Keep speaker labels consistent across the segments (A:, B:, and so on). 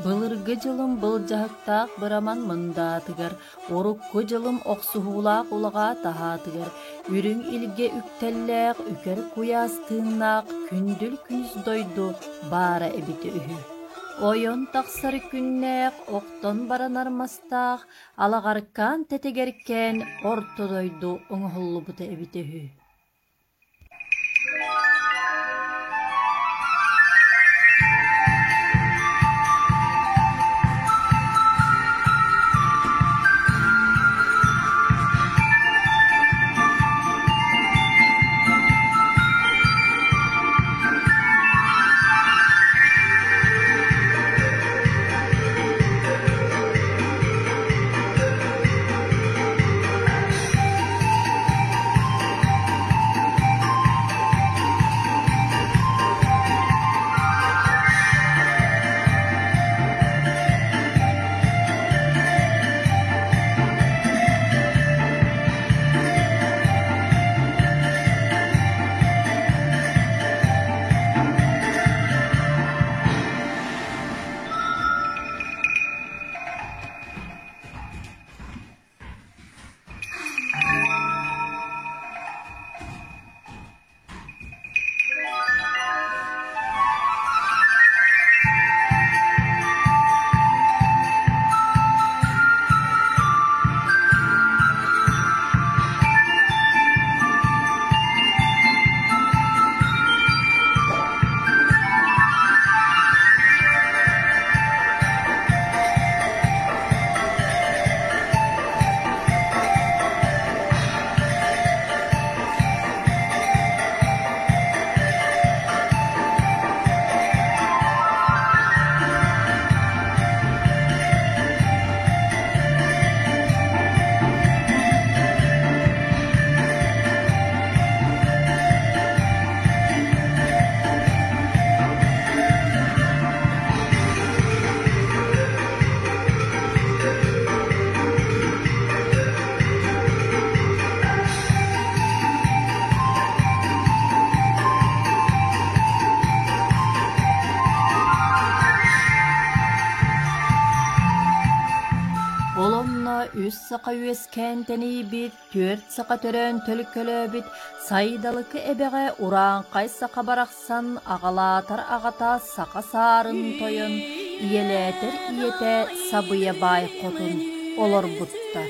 A: Былыргы дьылым былдьаһыктаах быраман мындаатыгар, урукку дьылым охсуһуулаах улаҕаа таһаатыгар, үрүҥ илгэ үктэллээх үкэр куйаас тыыннаах күндүл күнүс дойду баара эбитэ үһү. Ойон тахсар күннээх, охтон баранар мастаах, алаҕаркаан тэтигэркээн орто дойду оҥоһуллубута эбитэ үһү. Ол онно үс саха үөскээн тэнийбит, түөрт саха төрөөн төлкөлөөбүт Сайдалыкы эбэҕэ урааҥхай саха барахсан аҕалаатар аҕата саха саарын тойон, ийэлээтэр ийэтэ Сабыйа баай хотун олорбуттар.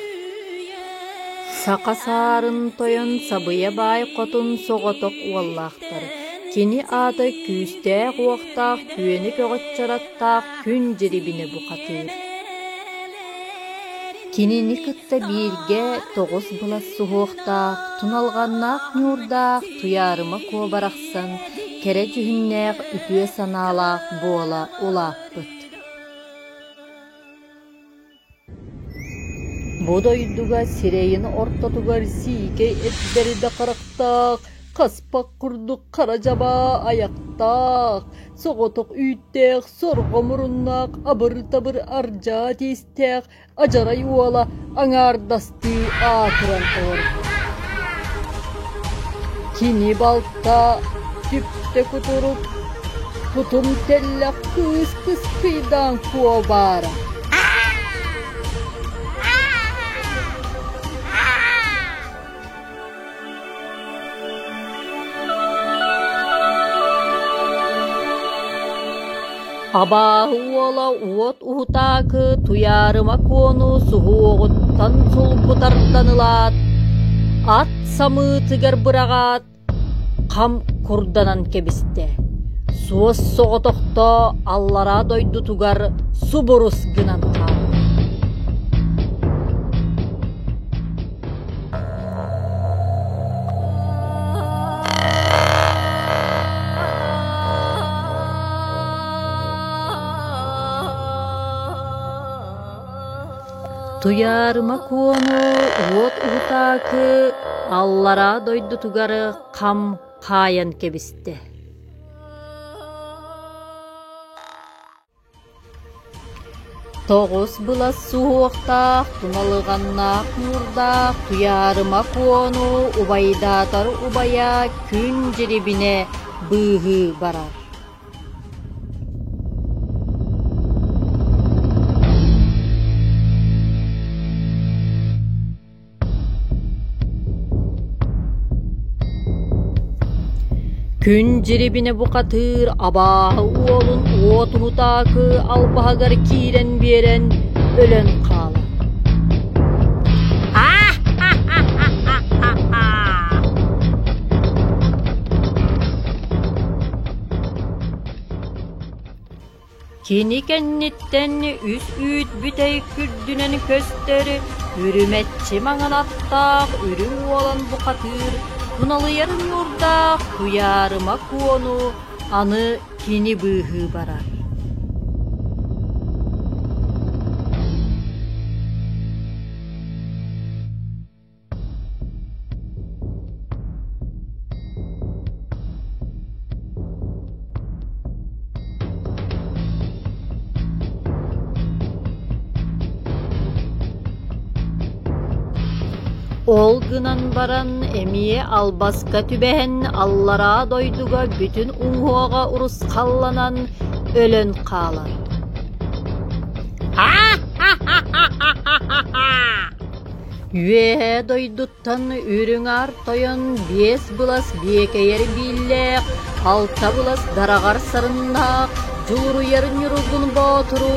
A: Саха саарын тойон Сабыйа баай хотун соҕотох уоллаахтар. Кини аата күүстээх-уохтаах күөнү көҕөччөр аттаах Күн Дьирибинэ бухатыыр. Кинини кытта бииргэ тоҕус былас суһуохтаах, туналҕаннаах ньуурдаах Туйаарыма Куо барахсан кэрэ дьүһүннээх үтүө санаалаах буола улааппыт. Бу дойдуга сирэйин ортотугар сиикэй эт бэрдэ харахтаах, хаспах курдук хара дьабаа айахтаах, соҕотох үүттээх, сорҕо муруннаах, абыр-табыр ардьаа тиистээх адьарай уола аҥаардастыы аатыран олорбут. Кини балта түптэ кутурук, тутум тэллэх кыыс кыскыйдаан куо баара. Абааһы уола уот уһутаакы Туйаарыма Куону суһуоҕуттан сулбу тардан ылаат, ат самыытыгар быраҕаат, хам курданан кэбистэ. Суос соҕотохто аллараа дойдутугар субурус гынан хаалла. Туйаарыма Куону уот уһутаакы аллараа дойдутугар хам хаайан кэбистэ. Тоҕус былас суһуохтаах, туналыҕаннаах ньуурдаах Туйаарыма Куону убайдаатар убайа Күн Дьирибинэ быыһыы барар. Күн дьирибинэ бухатыыр абааһы уолун уот уһутаакы албаһыгар киирэн биэрэн өлөн хаалар. Кини кэнниттэн үс үүт бүтэй күрдүнэн көстөр үрүмэччи маҥан аттаах үрүҥ уолан бухатыыр туналыйар ньуурдаах Туйаарыма Куону аны кини быыһыы барар. Ол гынан баран эмиэ албаска түбэһэн аллараа дойдуга бүтүн уҥуоҕа урусхалланан өлөн хаалар. Үөһээ дойдуттан Үрүҥ Аар Тойон биэс былас биэкэйэр бииллээх, алта былас дараҕар сарыннаах, дьулуруйар Ньургун Боотуру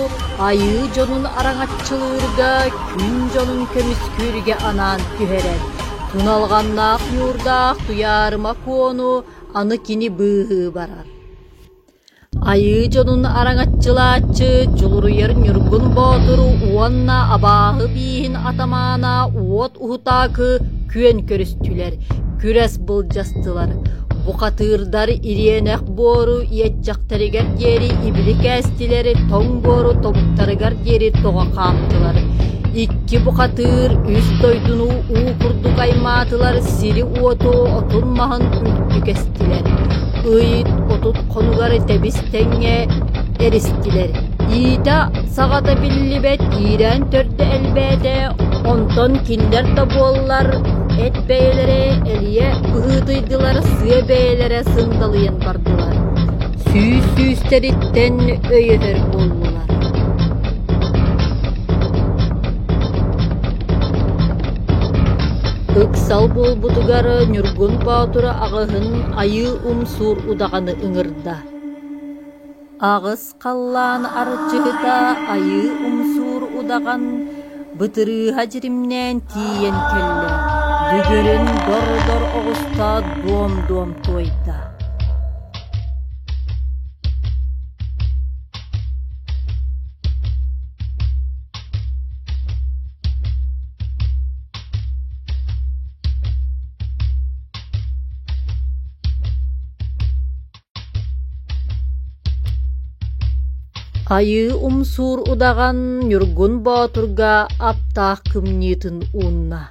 A: айыы дьонун араҥаччылыырга, күн дьонун көмүскүүргэ анаан түһэрэр. Туналҕаннаах ньуурдаах Туйаарыма Куону аны кини быыһыы барар. Айыы дьонун араҥаччылааччы Дьулуруйар Ньургун Боотур уонна абааһы бииһин атамаана Уот Уһутаакы күөн көрүстүлэр, күрэс былдьастылар. Бухатыырдар ириэнэх буору иэччэхтэригэр диэри ибили кээстилэр, тоҥ буору тобуктарыгар диэри тоҕо хаамтылар. Икки бухатыыр үс дойдуну уу курдук аймаатылар, сири-уоту отун-маһын үлтү кэстилэр. Ый 30 хонугар тэбис-тэҥҥэ эристилэр. Иитэ саҕата биллибэт иирээн төрдө элбээтэ, онтон кинилэр да буоллар эт бэйэлэрэ элийэ быһыытыйдылар, сыа бэйэлэрэ сындалыйан бардылар. Сүүс сүүстэриттэн өйөһөр буоллулар. Ыксал буолбутугар Ньургун Боотур аҕыһын Айыы Умсуур удаҕаны ыҥырда. Аҕыс халлаан арчыһыта Айыы Умсуур удаҕан бытырыыһа дьиримнээн тиийэн кэллэ, дүгүрүн дор-дор оҕуста дуом-дуом туойда. Айыы Умсуур удаҕан Ньургун Боотурга аптаах кымньыытын уунна.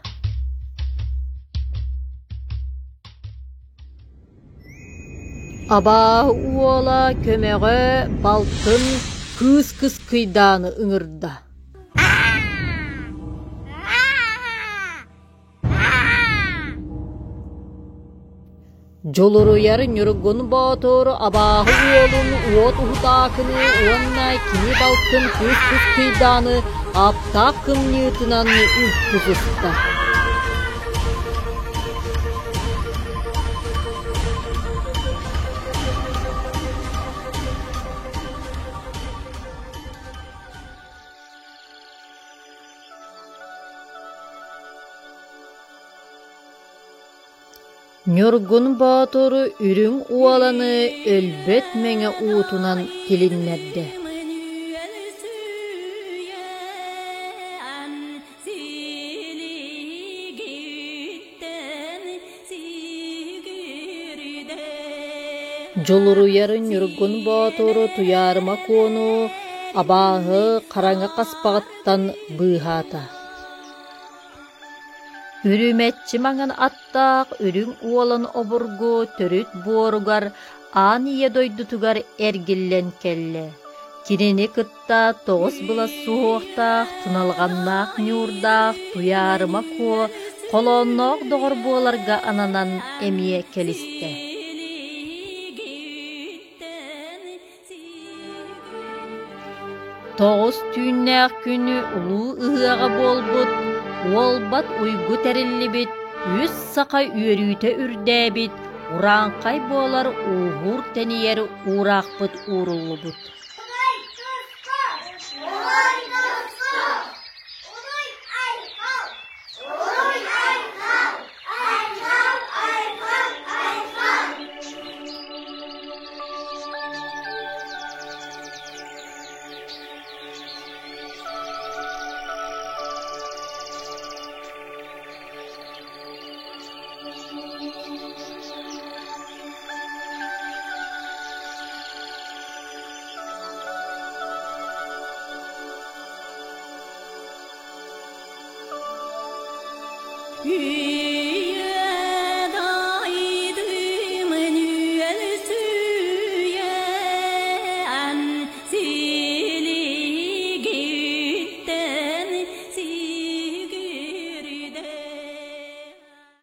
A: Абааһы уола көмөҕө балтын Кыыс Кыскыйдааны ыҥырда. Дьулуруйар Ньургун Боотур абааһы уолун Уот Уһутаакыны уонна кини балтын Кыыс Кыскыйдааны аптаах кымньыытынан үлтү сыста. Ньургун Боотур үрүҥ уоланы өлбөт мэҥэ уутунан тилиннэрдэ. Дьулуруйар Ньургун Боотуру Туйаарыма Куону абааһы хараҥа хаспаҕыттан быыһаата. Үрүмэччи маҥан аттаах үрүҥ уолан обургу төрүт буоругар аан ийэ дойдутугар эргиллэн кэллэ. Кинини кытта тоҕус былас суһуохтаах, туналҕаннаах ньуурдаах Туйаарыма Куо холоонноох доҕор буоларга ананан эмиэ кэлистэ. Тоҕус түүннээх күнү улуу ыһыаҕа буолбут, уолбат уйгу тэриллибит, үс саха үөрүүтэ үрдээбит, Урааҥхай буолар ууһуур-тэнийэр уураахпыт ууруллубут.